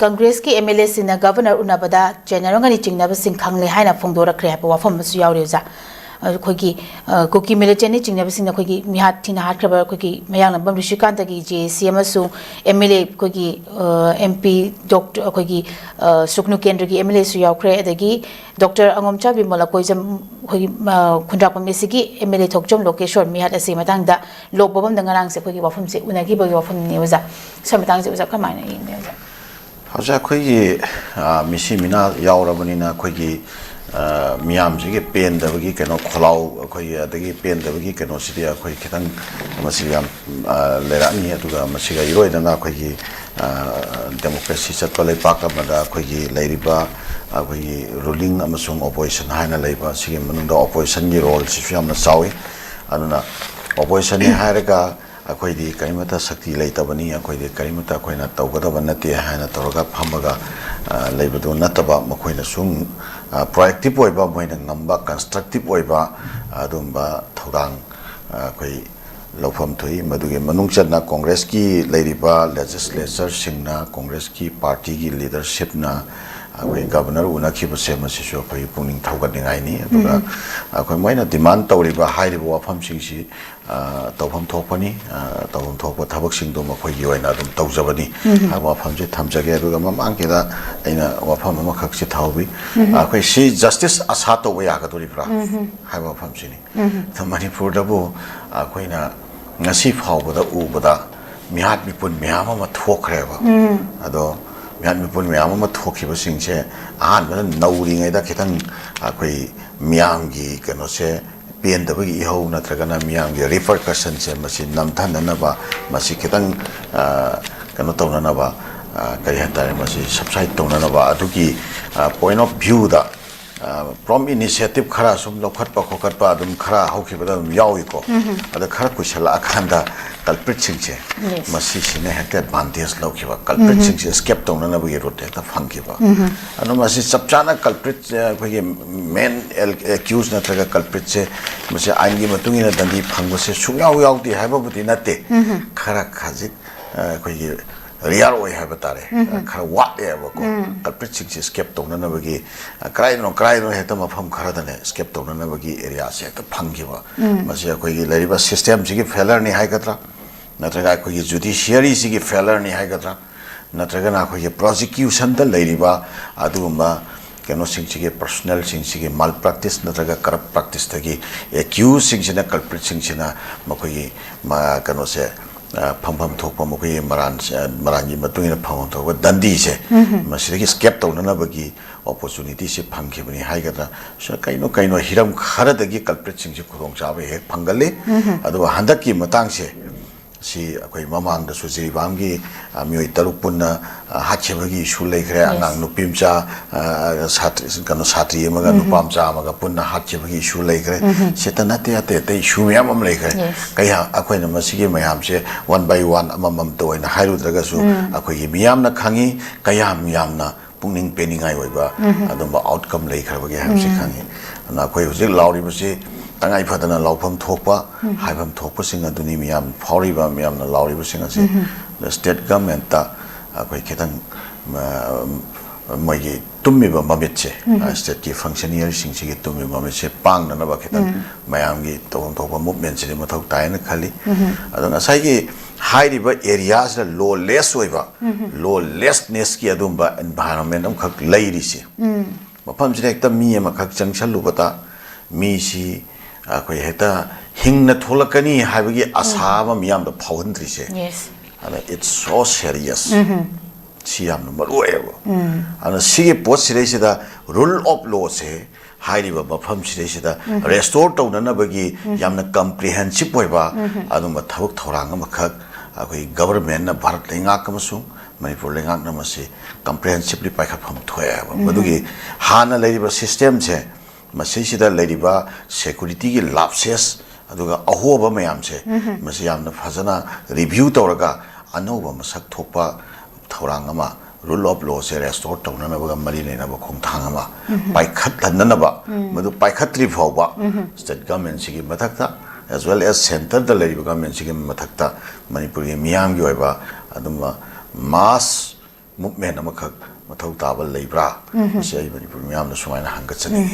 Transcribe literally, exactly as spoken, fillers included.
ꯀꯪꯒ꯭ꯔꯦꯁꯀꯤ M L ꯑꯦꯁꯤꯡꯅ governor ꯎꯅꯕꯗ ꯆꯦꯟꯅꯔꯝꯒꯅꯤ ꯆꯤꯡꯅꯕꯁꯤꯡ ꯈꯪꯂꯦ ꯍꯥꯏꯅ ꯐꯣꯡꯗꯣꯔꯛꯈ꯭ꯔꯦ ꯍꯥꯏꯕ ꯋꯥꯐꯝ ꯑꯃꯁꯨ ꯌꯥꯎꯔꯤ ꯑꯣꯖꯥ꯫ ꯑꯩꯈꯣꯏꯒꯤ, ꯑ, ꯀꯨꯀꯤ ꯃꯤꯂꯤꯇꯦꯟꯅꯤ ꯆꯤꯡꯅꯕꯁꯤꯡꯅ ꯑꯩꯈꯣꯏꯒꯤ ꯃꯤꯍꯥꯠ ꯊꯤꯅ ꯍꯥꯠꯈ꯭ꯔꯕ ꯑꯩꯈꯣꯏꯒꯤ ꯃꯌꯥꯡꯂꯝꯕꯝ ꯔꯤꯁꯤꯀꯥꯟꯇꯒꯤ ꯖꯦ ꯑꯦ ꯁꯤ ꯑꯃꯁꯨꯡ ꯑꯦꯝ ꯑꯦꯜ ꯑꯦ ꯑꯩꯈꯣꯏꯒꯤ, ꯑ, ꯑꯦꯝ ꯄꯤ ꯗꯣꯛꯇꯔ ꯑꯩꯈꯣꯏꯒꯤ, ꯑ, ꯁꯨꯛꯅꯨ ꯀꯦꯟꯗ꯭ꯔꯒꯤ ꯑꯦꯝ ꯑꯦꯜ ꯑꯦꯁꯨ ꯌꯥꯎꯈ꯭ꯔꯦ꯫ ꯑꯗꯒꯤ ꯗꯣꯛꯇꯔ ꯑꯉꯣꯝꯆꯥ ꯕꯤꯃꯣꯂꯥ ꯀꯣꯏꯖꯝ ꯑꯩꯈꯣꯏꯒꯤ, ꯑ, ꯈꯨꯟꯗ꯭ꯔꯥꯛꯄꯝ ꯑꯦ ꯁꯤꯒꯤ ꯑꯦꯝ ꯑꯦꯜ ꯑꯦ ꯊꯣꯛꯆꯣꯝ ꯂꯣꯀꯦꯁꯣꯔ ꯃꯤꯍꯥꯠ ꯑꯁꯤꯒꯤ ꯃꯇꯥꯡꯗ ꯂꯣꯛ ꯚꯕꯟꯗ ꯉꯔꯥꯡꯁꯦ ꯑꯩꯈꯣꯏꯒꯤ ꯋꯥꯐꯝꯁꯦ ꯎꯅꯈꯤꯕꯒꯤ ꯋꯥꯐꯝꯅꯤ ꯑꯣꯖꯥ꯫ ꯁ꯭ꯋꯥꯏ ꯃꯇꯥꯡꯁꯦ ꯑꯣꯖꯥ ꯀꯃꯥꯏꯅ ꯌꯦꯡꯕꯤ ꯑꯣꯖꯥ? ꯍꯧꯖꯤꯛ ꯑꯩꯈꯣꯏꯒꯤ, ꯑ, ꯃꯤꯁꯤ ꯃꯤꯅꯥ ꯌꯥꯎꯔꯕꯅꯤꯅ ꯑꯩꯈꯣꯏꯒꯤ, ꯑ, ꯃꯤꯌꯥꯝꯁꯤꯒꯤ ꯄꯦꯟꯗꯕꯒꯤ ꯀꯩꯅꯣ ꯈꯣꯜꯂꯥꯎ ꯑꯩꯈꯣꯏꯒꯤ ꯑꯗꯒꯤ ꯄꯦꯟꯗꯕꯒꯤ ꯀꯩꯅꯣꯁꯤꯗꯤ ꯑꯩꯈꯣꯏ ꯈꯤꯇꯪ ꯃꯁꯤ ꯌꯥꯝ, ꯑ, ꯂꯩꯔꯛꯑꯅꯤ꯫ ꯑꯗꯨꯒ ꯃꯁꯤꯒ ꯏꯔꯣꯏꯅꯅ ꯑꯩꯈꯣꯏꯒꯤ, ꯑ, ꯗꯦꯃꯣꯀ꯭ꯔꯦꯁꯤ ꯆꯠꯄ ꯂꯩꯄꯥꯛ ꯑꯃꯗ ꯑꯩꯈꯣꯏꯒꯤ ꯂꯩꯔꯤꯕ ꯑꯩꯈꯣꯏꯒꯤ ꯔꯨꯂꯤꯡ ꯑꯃꯁꯨꯡ ꯑꯣꯄꯣꯖꯤꯁꯟ ꯍꯥꯏꯅ ꯂꯩꯕ, ꯁꯤꯒꯤ ꯃꯅꯨꯡꯗ ꯑꯣꯄꯣꯖꯤꯁꯟꯒꯤ ꯔꯣꯜꯁꯤꯁꯨ ꯌꯥꯝꯅ ꯆꯥꯎꯏ꯫ ꯑꯗꯨꯅ ꯑꯣꯄꯣꯖꯤꯁꯟꯅꯤ ꯍꯥꯏꯔꯒ ꯑꯩꯈꯣꯏꯗꯤ ꯀꯔꯤꯃꯠꯇ ꯁꯛꯇꯤ ꯂꯩꯇꯕꯅꯤ, ꯑꯩꯈꯣꯏꯗꯤ ꯀꯔꯤꯃꯠꯇ ꯑꯩꯈꯣꯏꯅ ꯇꯧꯒꯗꯕ ꯅꯠꯇꯦ ꯍꯥꯏꯅ ꯇꯧꯔꯒ ꯐꯝꯃꯒ, ꯑ, ꯂꯩꯕꯗꯨ ꯅꯠꯇꯕ, ꯃꯈꯣꯏꯅꯁꯨ, ꯑ, ꯄ꯭ꯔꯣꯑꯦꯛꯇꯤꯚ ꯑꯣꯏꯕ, ꯃꯣꯏꯅ ꯉꯝꯕ ꯀꯟꯁꯇ꯭ꯔꯛꯇꯤꯚ ꯑꯣꯏꯕ ꯑꯗꯨꯒꯨꯝꯕ ꯊꯧꯗꯥꯡ, ꯑ, ꯑꯩꯈꯣꯏ ꯂꯧꯐꯝ ꯊꯣꯛꯏ꯫ ꯃꯗꯨꯒꯤ ꯃꯅꯨꯡ ꯆꯟꯅ ꯀꯣꯡꯒ꯭ꯔꯦꯁꯀꯤ ꯂꯩꯔꯤꯕ ꯂꯦꯖꯤꯁꯂꯦꯆꯔꯁꯤꯡꯅ, ꯀꯣꯡꯒ꯭ꯔꯦꯁꯀꯤ ꯄꯥꯔꯇꯤꯒꯤ ꯂꯤꯗꯔꯁꯤꯞꯅ ꯑꯩꯈꯣꯏ ꯒꯕꯔꯅꯔ ꯎꯅꯈꯤꯕꯁꯦ, ꯃꯁꯤꯁꯨ ꯑꯩꯈꯣꯏꯒꯤ ꯄꯨꯛꯅꯤꯡ ꯊꯧꯒꯠꯅꯤꯡꯉꯥꯏꯅꯤ꯫ ꯑꯗꯨꯒ ꯑꯩꯈꯣꯏ ꯃꯣꯏꯅ ꯗꯤꯃꯥꯟ ꯇꯧꯔꯤꯕ ꯍꯥꯏꯔꯤꯕ ꯋꯥꯐꯝꯁꯤꯡꯁꯤ, ꯑ, ꯇꯧꯐꯝ ꯊꯣꯛꯄꯅꯤ꯫ ꯑ, ꯇꯧꯐꯝ ꯊꯣꯛꯄ ꯊꯕꯛꯁꯤꯡꯗꯣ ꯃꯈꯣꯏꯒꯤ ꯑꯣꯏꯅ ꯑꯗꯨꯝ ꯇꯧꯖꯕꯅꯤ ꯍꯥꯏꯕ ꯋꯥꯐꯝꯁꯦ ꯊꯝꯖꯒꯦ꯫ ꯑꯗꯨꯒ ꯃꯃꯥꯡꯒꯤꯗ ꯑꯩꯅ ꯋꯥꯐꯝ ꯑꯃꯈꯛꯁꯦ ꯊꯥꯍꯧꯕꯤ꯫ ꯑꯩꯈꯣꯏ ꯁꯤ ꯖꯁꯇꯤꯁ ꯑꯁꯥ ꯇꯧꯕ ꯌꯥꯒꯗꯣꯔꯤꯕ꯭ꯔꯥ ꯍꯥꯏꯕ ꯋꯥꯐꯝꯁꯤꯅꯤ꯫ ꯑꯗꯣ ꯃꯅꯤꯄꯨꯔꯗꯕꯨ ꯑꯩꯈꯣꯏꯅ ꯉꯁꯤ ꯐꯥꯎꯕꯗ ꯎꯕꯗ ꯃꯤꯍꯥꯠ ꯃꯤꯄꯨꯟ ꯃꯌꯥꯝ ꯑꯃ ꯊꯣꯛꯈ꯭ꯔꯦꯕ꯫ ꯑꯗꯣ ꯃꯤꯍꯥꯠ ꯃꯤꯄꯨꯟ ꯃꯌꯥꯝ ꯑꯃ ꯊꯣꯛꯈꯤꯕꯁꯤꯡꯁꯦ ꯑꯍꯥꯟꯕꯗ ꯅꯧꯔꯤꯉꯩꯗ ꯈꯤꯇꯪ ꯑꯩꯈꯣꯏꯒꯤ ꯃꯤꯌꯥꯝꯒꯤ ꯀꯩꯅꯣꯁꯦ, ꯄꯦꯟꯗꯕꯒꯤ ꯏꯍꯧ ꯅꯠꯇ꯭ꯔꯒꯅ ꯃꯤꯌꯥꯝꯒꯤ ꯔꯤꯄꯔꯀꯁꯟꯁꯦ ꯃꯁꯤ ꯅꯝꯊꯅꯅꯕ, ꯃꯁꯤ ꯈꯤꯇꯪ, ꯑ, ꯀꯩꯅꯣ ꯇꯧꯅꯅꯕ, ꯑ, ꯀꯔꯤ ꯍꯥꯏꯇꯥꯔꯦ, ꯃꯁꯤ ꯁꯕꯁꯥꯏꯠ ꯇꯧꯅꯅꯕ ꯑꯗꯨꯒꯤ, ꯑ, ꯄꯣꯏꯟ ꯑꯣꯐ ꯚ꯭ꯌꯨꯗ, ꯑ, ꯄ꯭ꯔꯣꯝ ꯏꯅꯤꯁꯤꯌꯦꯇꯤꯚ ꯈꯔ ꯁꯨꯝ ꯂꯧꯈꯠꯄ ꯈꯣꯠꯀꯠꯄ ꯑꯗꯨꯝ ꯈꯔ ꯍꯧꯈꯤꯕꯗ ꯑꯗꯨꯝ ꯌꯥꯎꯏꯀꯣ꯫ ꯑꯗ ꯈꯔ ꯀꯨꯏꯁꯜꯂꯛꯑꯀꯥꯟꯗ ꯀꯜꯄ꯭ꯔꯤꯠꯁꯤꯡꯁꯦ, ꯃꯁꯤꯁꯤꯅ ꯍꯦꯛꯇ ꯑꯦꯗꯚꯥꯟꯇꯦꯖ ꯂꯧꯈꯤꯕ, ꯀꯜꯄ꯭ꯔꯤꯠꯁꯤꯡꯁꯦ ꯑꯦꯁꯀꯦꯞ ꯇꯧꯅꯅꯕꯒꯤ ꯔꯨꯠ ꯍꯦꯛꯇ ꯐꯪꯈꯤꯕ꯫ ꯑꯗꯣ ꯃꯁꯤ ꯆꯞ ꯆꯥꯅ ꯀꯜꯄ꯭ꯔꯤꯠ, ꯑ, ꯑꯩꯈꯣꯏꯒꯤ ꯃꯦꯟ ꯑꯦꯀ꯭ꯌꯨꯁ ꯅꯠꯇ꯭ꯔꯒ ꯀꯜꯄ꯭ꯔꯤꯠꯁꯦ ꯃꯁꯤ ꯑꯥꯏꯟꯒꯤ ꯃꯇꯨꯡ ꯏꯟꯅ ꯗꯟꯗꯤ ꯐꯪꯕꯁꯦ ꯁꯨꯡꯌꯥꯎ ꯌꯥꯎꯗꯦ ꯍꯥꯏꯕꯕꯨꯗꯤ ꯅꯠꯇꯦ꯫ ꯈꯔ ꯈꯖꯤꯛ, ꯑ, ꯑꯩꯈꯣꯏꯒꯤ ꯔꯤꯌꯥꯔ ꯑꯣꯏ ꯍꯥꯏꯕ ꯇꯥꯔꯦ꯫ ꯈꯔ ꯋꯥꯠꯂꯦꯕꯀꯣ꯫ ꯀꯜꯄ꯭ꯔꯤꯠꯁꯤꯡꯁꯦ ꯏꯁꯀꯦꯞ ꯇꯧꯅꯅꯕꯒꯤ, ꯑ, ꯀꯗꯥꯏꯗꯅꯣ ꯀꯗꯥꯏꯗꯅꯣ ꯍꯦꯛꯇ ꯃꯐꯝ ꯈꯔꯗꯅꯦ ꯏꯁꯀꯦꯞ ꯇꯧꯅꯅꯕꯒꯤ ꯑꯦꯔꯤꯌꯥꯁꯦ ꯍꯦꯛꯇ ꯐꯪꯈꯤꯕ꯫ ꯃꯁꯤ ꯑꯩꯈꯣꯏꯒꯤ ꯂꯩꯔꯤꯕ ꯁꯤꯁꯇꯦꯝꯁꯤꯒꯤ ꯐꯦꯂꯔꯅꯤ ꯍꯥꯏꯒꯗ꯭ꯔꯥ, ꯅꯠꯇ꯭ꯔꯒ ꯑꯩꯈꯣꯏꯒꯤ ꯖꯨꯗꯤꯁꯤꯌꯔꯤꯁꯤꯒꯤ ꯐꯦꯂꯔꯅꯤ ꯍꯥꯏꯒꯗ꯭ꯔꯥ, ꯅꯠꯇ꯭ꯔꯒꯅ ꯑꯩꯈꯣꯏꯒꯤ ꯄ꯭ꯔꯣꯁꯤꯀ꯭ꯌꯨꯁꯟꯗ ꯂꯩꯔꯤꯕ ꯑꯗꯨꯒꯨꯝꯕ ꯀꯩꯅꯣꯁꯤꯡꯁꯤꯒꯤ, ꯄꯔꯁꯣꯅꯦꯜꯁꯤꯡꯁꯤꯒꯤ ꯃꯥꯜ ꯄ꯭ꯔꯥꯛꯇꯤꯁ ꯅꯠꯇ꯭ꯔꯒ ꯀꯔꯞ ꯄ꯭ꯔꯥꯛꯇꯤꯁꯇꯒꯤ ꯑꯦꯀ꯭ꯌꯨꯁꯁꯤꯡꯁꯤꯅ, ꯀꯜꯄ꯭ꯔꯤꯠꯁꯤꯡꯁꯤꯅ ꯃꯈꯣꯏꯒꯤ ꯃ-, ꯀꯩꯅꯣꯁꯦ, ꯑ, ꯐꯪꯐꯝ ꯊꯣꯛꯄ ꯃꯈꯣꯏꯒꯤ ꯃꯔꯥꯟ, ꯑ, ꯃꯔꯥꯟꯒꯤ ꯃꯇꯨꯡ ꯏꯟꯅ ꯐꯪꯐꯝ ꯊꯣꯛꯄ ꯗꯟꯗꯤꯁꯦ, ꯃꯁꯤꯗꯒꯤ ꯏꯁꯀꯦꯞ ꯇꯧꯅꯅꯕꯒꯤ ꯑꯣꯄꯣꯔꯆꯨꯅꯤꯇꯤꯁꯦ ꯐꯪꯈꯤꯕꯅꯤ ꯍꯥꯏꯒꯗ꯭ꯔꯥ, ꯁ-, ꯀꯩꯅꯣ ꯀꯩꯅꯣ ꯍꯤꯔꯝ ꯈꯔꯗꯒꯤ ꯀꯜꯄ꯭ꯔꯤꯠꯁꯤꯡꯁꯦ ꯈꯨꯗꯣꯡꯆꯥꯕ ꯍꯦꯛ ꯐꯪꯒꯜꯂꯤ꯫ ꯑꯗꯨꯒ ꯍꯟꯗꯛꯀꯤ ꯃꯇꯥꯡꯁꯦ, ꯁꯤ ꯑꯩꯈꯣꯏ ꯃꯃꯥꯡꯗꯁꯨ ꯖꯤꯔꯤꯕꯥꯝꯒꯤ, ꯑ, ꯃꯤꯑꯣꯏ ꯇꯔꯨꯛ ꯄꯨꯟꯅ, ꯑ, ꯍꯥꯠꯈꯤꯕꯒꯤ ꯏꯁꯨ ꯂꯩꯈ꯭ꯔꯦ꯫ Yes. ꯑꯉꯥꯡ ꯅꯨꯄꯤ ꯃꯆꯥ, ꯑ, ꯁꯥꯇ꯭ꯔꯤ, ꯀꯩꯅꯣ, ꯁꯥꯇ꯭ꯔꯤ ꯑꯃꯒ ꯅꯨꯄꯥ ꯃꯆꯥ ꯑꯃꯒ ꯄꯨꯟꯅ ꯍꯥꯠꯈꯤꯕꯒꯤ ꯏꯁꯨ ꯂꯩꯈ꯭ꯔꯦ꯫ ꯁꯤꯇ ꯅꯠꯇꯦ, ꯑꯇꯩ ꯑꯇꯩ ꯏꯁꯨ ꯃꯌꯥꯝ ꯑꯃ ꯂꯩꯈ꯭ꯔꯦ꯫ Yes. ꯀꯌꯥ ꯑꯩꯈꯣꯏꯅ ꯃꯁꯤꯒꯤ ꯃꯌꯥꯝꯁꯦ ꯋꯥꯟ ꯕꯥꯏ ꯋꯥꯟ ꯑꯃꯃꯝꯇ ꯑꯣꯏꯅ ꯍꯥꯏꯔꯨꯗ꯭ꯔꯒꯁꯨ, ꯑꯩꯈꯣꯏꯒꯤ ꯃꯤꯌꯥꯝꯅ ꯈꯪꯉꯤ, ꯀꯌꯥꯝ ꯌꯥꯝꯅ ꯄꯨꯛꯅꯤꯡ ꯄꯦꯟꯅꯤꯡꯉꯥꯏ ꯑꯣꯏꯕ ꯑꯗꯨꯝꯕ ꯑꯥꯎꯠꯀꯝ ꯂꯩꯈ꯭ꯔꯕꯒꯦ ꯍꯥꯏꯕꯁꯤ ꯈꯪꯉꯤ꯫ ꯑꯗꯨꯅ ꯑꯩꯈꯣꯏ ꯍꯧꯖꯤꯛ ꯂꯥꯎꯔꯤꯕꯁꯤ ꯇꯉꯥꯏ ꯐꯗꯅ ꯂꯥꯎꯐꯝ ꯊꯣꯛꯄ, ꯍꯥꯏꯐꯝ ꯊꯣꯛꯄꯁꯤꯡ ꯑꯗꯨꯅꯤ ꯃꯤꯌꯥꯝ ꯐꯥꯎꯔꯤꯕ, ꯃꯤꯌꯥꯝꯅ ꯂꯥꯎꯔꯤꯕꯁꯤꯡ ꯑꯁꯤ꯫ ꯑꯗ ꯁ꯭ꯇꯦꯠ ꯒꯃꯦꯟꯠꯇ ꯑꯩꯈꯣꯏ ꯈꯤꯇꯪ, ꯃ-, ꯃꯣꯏꯒꯤ ꯇꯨꯝꯃꯤꯕ ꯃꯃꯤꯠꯁꯦ, ꯁ꯭ꯇꯦꯠꯀꯤ ꯐꯪꯁꯅꯤꯌꯔꯁꯤꯡꯁꯤꯒꯤ ꯇꯨꯝꯃꯤꯕ ꯃꯃꯤꯠꯁꯦ ꯄꯥꯡꯅꯅꯕ ꯈꯤꯇꯪ ꯃꯌꯥꯝꯒꯤ ꯇꯧꯐꯝ ꯊꯣꯛꯄ ꯃꯨꯞꯃꯦꯟꯁꯤꯗꯤ ꯃꯊꯧ ꯇꯥꯏꯅ ꯈꯜꯂꯤ꯫ ꯑꯗꯣ ꯉꯁꯥꯏꯒꯤ ꯍꯥꯏꯔꯤꯕ ꯑꯦꯔꯤꯌꯥꯁꯤꯗ ꯂꯣꯂꯦꯁ ꯑꯣꯏꯕ, ꯂꯣꯂꯦꯁꯅꯦꯁꯀꯤ ꯑꯗꯨꯝꯕ ꯑꯦꯟꯚꯥꯏꯔꯣꯟꯃꯦꯟ ꯑꯃꯈꯛ ꯂꯩꯔꯤꯁꯦ, ꯃꯐꯝꯁꯤꯗ ꯍꯦꯛꯇ ꯃꯤ ꯑꯃꯈꯛ ꯆꯪꯁꯜꯂꯨꯕꯗ ꯃꯤꯁꯤ ꯑꯩꯈꯣꯏ ꯍꯦꯛꯇ ꯍꯤꯡꯅ ꯊꯣꯛꯂꯛꯀꯅꯤ ꯍꯥꯏꯕꯒꯤ ꯑꯁꯥ ꯑꯃ ꯃꯤꯌꯥꯝꯗ ꯐꯥꯎꯍꯟꯗ꯭ꯔꯤꯁꯦ꯫ Yes. ꯑꯗ it's so serious. ꯁꯤ ꯌꯥꯝꯅ ꯃꯔꯨ ꯑꯣꯏꯌꯦꯕ꯫ ꯑꯗꯨꯅ ꯁꯤꯒꯤ ꯄꯣꯠꯁꯤꯗꯩꯁꯤꯗ ꯔꯨꯜ ꯑꯣꯐ ꯂꯣꯁꯦ ꯍꯥꯏꯔꯤꯕ ꯃꯐꯝꯁꯤꯗꯩꯁꯤꯗ ꯔꯦꯁꯇꯣꯔ ꯇꯧꯅꯅꯕꯒꯤ ꯌꯥꯝꯅ ꯀꯝꯄ꯭ꯔꯤꯍꯦꯟꯁꯤꯞ ꯑꯣꯏꯕ ꯑꯗꯨꯝꯕ ꯊꯕꯛ ꯊꯧꯔꯥꯡ ꯑꯃꯈꯛ ꯑꯩꯈꯣꯏ ꯒꯚꯔꯟꯃꯦꯟꯠꯅ, ꯚꯥꯔꯠ ꯂꯩꯉꯥꯛ ꯑꯃꯁꯨꯡ ꯃꯅꯤꯄꯨꯔ ꯂꯩꯉꯥꯛꯅ ꯃꯁꯤ ꯀꯝꯄ꯭ꯔꯤꯍꯦꯟꯁꯤꯞꯂꯤ ꯄꯥꯏꯈꯠꯐꯝ ꯊꯣꯛꯑꯦ ꯍꯥꯏꯕ꯫ ꯃꯗꯨꯒꯤ ꯍꯥꯟꯅ ꯂꯩꯔꯤꯕ ꯁꯤꯁꯇꯦꯝꯁꯦ, ꯃꯁꯤꯁꯤꯗ ꯂꯩꯔꯤꯕ ꯁꯦꯀ꯭ꯌꯨꯔꯤꯇꯤꯒꯤ ꯂꯥꯞꯁꯦꯁ, ꯑꯗꯨꯒ ꯑꯍꯣꯕ ꯃꯌꯥꯝꯁꯦ, ꯃꯁꯤ ꯌꯥꯝꯅ ꯐꯖꯅ ꯔꯤꯚ꯭ꯌꯨ ꯇꯧꯔꯒ ꯑꯅꯧꯕ ꯃꯁꯛ ꯊꯣꯛꯄ ꯊꯧꯔꯥꯡ ꯑꯃ, ꯔꯨꯜ ꯑꯣꯐ ꯂꯣꯁꯦ ꯔꯦꯁꯇꯣꯔ ꯇꯧꯅꯅꯕꯒ ꯃꯔꯤ ꯂꯩꯅꯕ ꯈꯣꯡꯊꯥꯡ ꯑꯃ ꯄꯥꯏꯈꯠꯍꯟꯅꯅꯕ, ꯃꯗꯨ ꯄꯥꯏꯈꯠꯇ꯭ꯔꯤ ꯐꯥꯎꯕ ꯁ꯭ꯇꯦꯠ ꯒꯚꯔꯟꯃꯦꯟꯠꯁꯤꯒꯤ ꯃꯊꯛꯇ, as well as centreꯗ ꯂꯩꯔꯤꯕ ꯒꯚꯔꯟꯃꯦꯟꯠꯁꯤꯒꯤ ꯃꯊꯛꯇ ꯃꯅꯤꯄꯨꯔꯒꯤ ꯃꯤꯌꯥꯝꯒꯤ ꯑꯣꯏꯕ ꯑꯗꯨꯝꯕ mass movement ꯑꯃꯈꯛ ꯃꯊꯧ ꯇꯥꯕ ꯂꯩꯕ꯭ꯔꯥ? ꯃꯁꯤ ꯑꯩ ꯃꯅꯤꯄꯨꯔ ꯃꯤꯌꯥꯝꯗ ꯁꯨꯃꯥꯏꯅ ꯍꯪꯒꯠꯆꯅꯤꯡꯉꯤ꯫